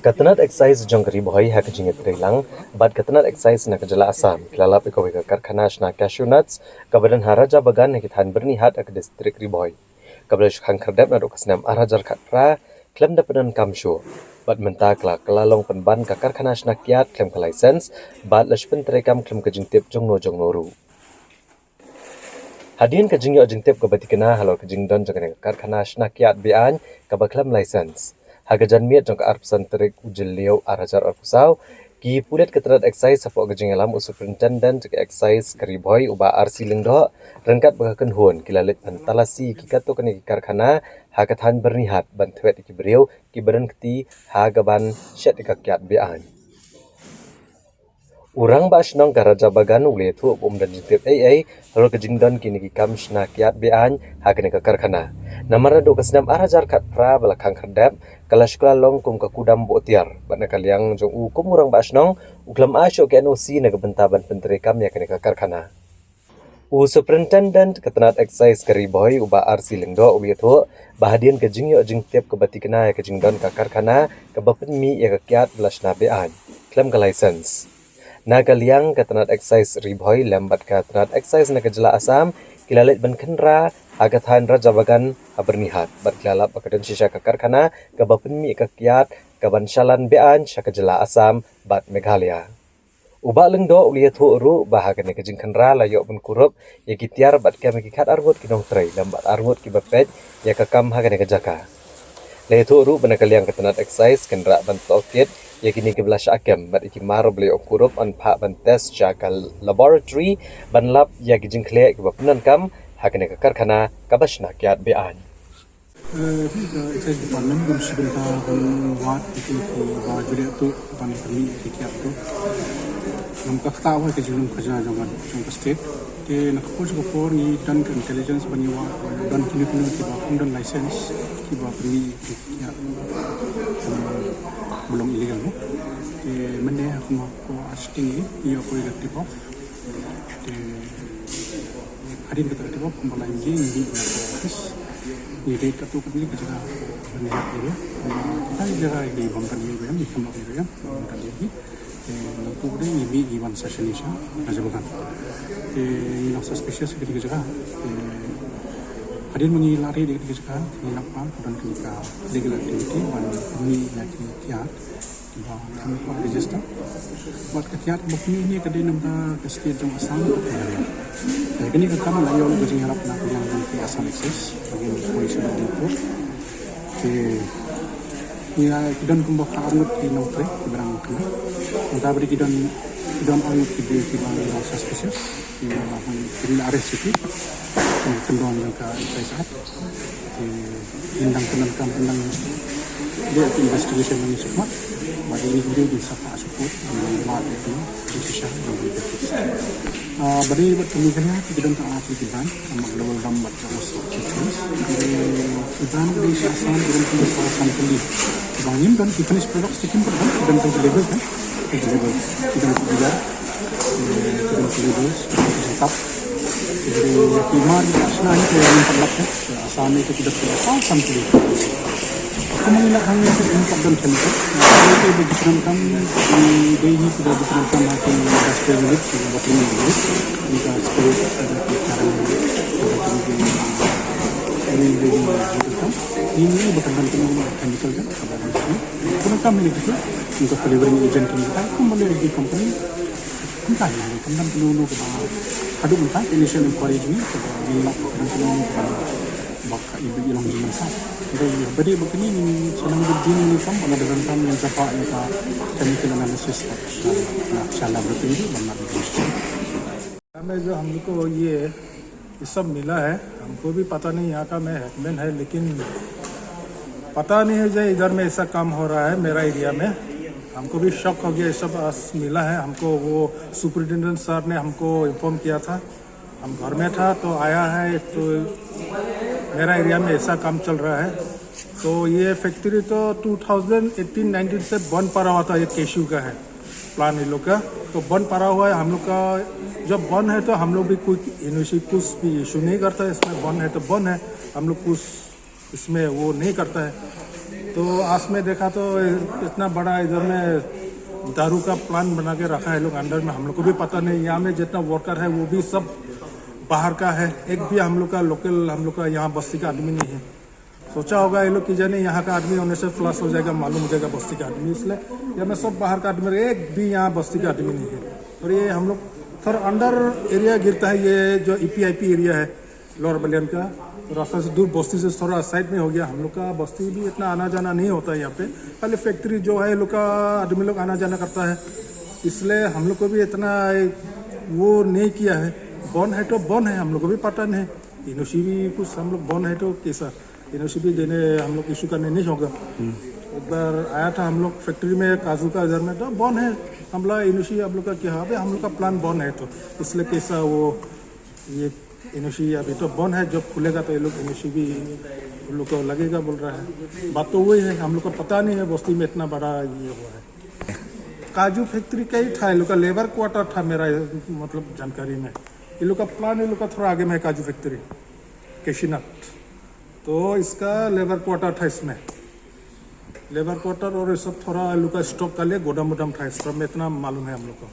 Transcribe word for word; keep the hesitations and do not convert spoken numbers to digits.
Ka tnat excise jong ka Ri Bhoi ha ka jingïatreilang bad ka tnat excise na ka jylla Assam ki la lap ïa kawei ka karkhana shna cashew nuts kaba don ha Raja Bagan ha ki thaiñ Byrnihat ha ka distrik Ri Bhoi, kaba la shu khang khyrdep naduh ka snem ar hajar khatphra khlem da pyndonkam shuh. Bad mynta ka la kylla long pynban ka karkhana shna kiad khlem ka license bad la shu pyntreikam khlem ka jingtip jongno jongno ruh. Hadien ka jingïoh jingtip kaba thikna halor ka jingdon jong kane ka karkhana shna kiad be-aiñ kaba khlem license, ha ka janmiet jong ka arphew san tarik u Jylliew ar hajar arphew saw, ki pulit ka tnat excise hapoh ka jingïalam u Superintendent ka Excise ka Ri Bhoi u Bah R C Lyngdoh ryngkat bad ka kynhun ki la leit ban talasi ïa ki katto katne ki karkhana ha ka thaiñ Byrnihat ban thwet ïa ki briew kiba don kti ha kaban shet ïa ka kiad be-aiñ. U Rangbah Shnong ka Raja Bagan u la ïathuh ba um don jingtip ei ei halor ka jingdon kine ki kam shna kiad be-aiñ ha kane ka karkhana. Namar naduh ka snem ar hajar khatphra ba la khang khyrdep ka la shu kylla long kum ka kudam buh tiar bad na ka liang jong u kum u Rangbah Shnong u khlem ai shuh ka N O C na ka bynta ban pyntreikam ïa kane ka karkhana. U Superintendent ka tnat excise ka Ri Bhoi u Bah R C Lyngdoh u la ïathuh ba hadien ka jingïoh jingtip kaba thikna ïa ka jingdon ka karkhana kaba pynmih ïa ka kiad ba la shna be-aiñ khlem ka license, na ka liang ka tnat excise Ri Bhoi lem bad ka tnat excise na ka jylla Assam ki la leit ban khynra ha ka thaiñ Raja Bagan ha Byrnihat bad ki la lap ba ka don shisha ka karkhana kaba pynmih ïa ka kiad kaban shalan be-aiñ sha ka jylla Assam bad Meghalaya. U Bah Lyngdoh u la ïathuh ruh ba ha kane ka jingkhynra la ïoh ban kurup ïa ki tiar bad kem ïa ki khat arngut ki nongtrei lem bad arngut kiba peit ïa ka kam ha kane ka jaka. La ïathuh ruh ba na ka liang ka tnat excise kan rah ban tohkit ïa kine kiba la shah kem bad ïa ki mar ba la ïoh kurup yn phah ban test sha ka laboratory ban lap ïa ki jingkhleh kiba pyndonkam ha kane ka karkhana kaba shna kiad be-aiñ. Eh, ka excise department kam shi bynta ban wad ïa ki ba ju leh tuh ban pynmih ïa ki kiad tuh. Ngam ka ktah wei ka jinglong khajna jong ka, jong ka state. Te na ka por sha ka por ngi don ka intelligence ban ïa wad don kino kino kiba kum don license kiba pynmih ïa ki kiad, um, ba long illegal mo. Te mynne ha kum ko ar shiteng ngi ïoh ko ïa ka tip off. Te hadien kata ka tip off kumba la ïa ngi ngi ïa ka office. Ngi dei katto katne ka jaka ban ïa area. Kumba kita ïa jaka ïa ngi bam kan ïa area, ngi kam ïa area, bam kan ïa area. Te nangtu ka dei ngi mih ngi wan sa shane sha Raja Bagan. Te ngi long suspicious ka dei ka jaka. Te hadien ma ngi la ri dei ka dei ka jaka ngi lap ba ka don ka illegal activity ban mih ïa ki kiad. Ba kam ka register. Bad ka kiad ba pynmih ne ka dei namar ka state jong Assam ka Meghalaya. Te kane ka kam la ïoh ka jingïarap na ka liang jong ka Assam Excise. Ba ngin poi sha Dipur. Te ïa ki don kumba khat arngut ki nongtrei kiba dang kynnoh. Mynta ba dei ki don, ki don arngut ki dei kiba long suspicious. Ki la hang, ki la arrest ïa ki. Ki kyndon jong ka Excise Act. Te ngin dang pyndonkam, pyndonkam dei ki investigation ngi sukmat. Ba dei ngi dei sa pah support ngi ba dei ki shisha ngi dei ki. Ah, ba dei ba kini kene ki don ta ki ban ama global ram ba ka os ki choice. Ki ban dei sha Assam ki don ki sa Assam ki. Ba ngim don ki finished products ki kim don ki don ki label kan. Ki label ki don ki label. Ki don ki label ki tap. Ki don ki mar ki shna ni ki don ki lap. Assam ne ki dei ki Assam ki. Kumba ngi la hang ne ki don chemical. Ki dei ki don kam, ki dei hi ki dei ki don kam ha ki industrial unit, ki bottling unit. Ki ka spray, ki ka charang, ki bottling unit. Ni dei ki don kam. Ni ni ba kan don chemical kan, ka ba don kam. Kuna kam ni kita, ni ka flavoring agent ni kita, kumba le ki company. Kumta hi, kam don kano kano kaba haduh mynta ka initial inquiry jong ngi kaba ngi lap, kam don kano kano kaba, ba ka ibu i long jingmynsiem. Dei ba dei ba kane ngi sa nang bud jingmynsiem, ba la da donkam ngi sa pah ïa ka chemical analysis, sha, sha laboratory ban lap. हमें जो हम लोग को ये ये सब मिला है, हमको भी पता नहीं, यहाँ का मैं हेडमैन है, लेकिन पता नहीं है जो इधर में ऐसा काम हो रहा है मेरा एरिया में। हमको भी शॉक हो गया, ये सब आज मिला है हमको। वो सुपरिटेंडेंट सर ने हमको इन्फॉर्म किया था, हम घर में था तो आया है, तो मेरा एरिया में ऐसा काम चल रहा है। तो ये फैक्ट्री तो टू थाउजेंड एटीन नाइनटीन से बंद पड़ा हुआ था, ये केशू का है प्लांट, ये लोग का। तो बंद पड़ा हुआ है, हम लोग का जब बंद है तो हम लोग भी कोई एनओसी कुछ भी इशू नहीं करता है, इसमें बंद है तो बंद है, हम लोग कुछ इसमें वो नहीं करता है। तो आज में देखा तो इतना बड़ा इधर में दारू का प्लांट बना के रखा है लोग अंडर में। हम लोग को भी पता नहीं, यहाँ में जितना वर्कर है वो भी सब बाहर का है। एक भी हम लोग का लोकल, हम लोग का यहाँ बस्ती का आदमी नहीं है। सोचा होगा ये लोग कि जाने यहाँ का आदमी होने से फ्लश हो जाएगा, मालूम हो जाएगा बस्ती का आदमी, इसलिए यहाँ में सब बाहर का आदमी, एक भी यहाँ बस्ती का आदमी नहीं है। और ये हम लोग थोड़ा अंडर एरिया गिरता है, ये जो ईपीआईपी एरिया है लोअर बलियान का, रास्ता से दूर, बस्ती से थोड़ा साइड में हो गया। हम लोग का बस्ती भी इतना आना जाना नहीं होता है यहाँ पे, खाली फैक्ट्री जो है लोग का आदमी लोग आना जाना करता है, इसलिए हम लोग को भी इतना वो नहीं किया है। बंद है तो बंद है, हम लोग को भी पता नहीं। एनओसी भी कुछ हम लोग बंद है तो कैसा एनओसी भी देने हम लोग इशू करने नहीं होगा। एक बार आया था हम लोग फैक्ट्री में काजू का इधर में, तो बंद है, हमला एनओसी आप लोग का क्या? अबे हम लोग का प्लांट बंद है, तो इसलिए कैसा वो ये एनओसी अभी तो बंद है, जब खुलेगा तो ये लोग एनओसी भी उन लोग को लगेगा बोल रहा है। बात तो वही है, हम लोग को पता नहीं है बस्ती में इतना बड़ा ये हुआ है। काजू फैक्ट्री का ही था, ये लोग का लेबर क्वार्टर था मेरा, मतलब जानकारी में। ये लोग का प्लांट, ये लोग का थोड़ा आगे में है काजू फैक्ट्री, केशीनाथ। तो इसका लेबर क्वार्टर था इसमें, लेबर क्वार्टर और ये सब थोड़ा ये लोग का स्टॉक का लिए गोदाम वोदाम था, इस सब में इतना मालूम है हम लोग को।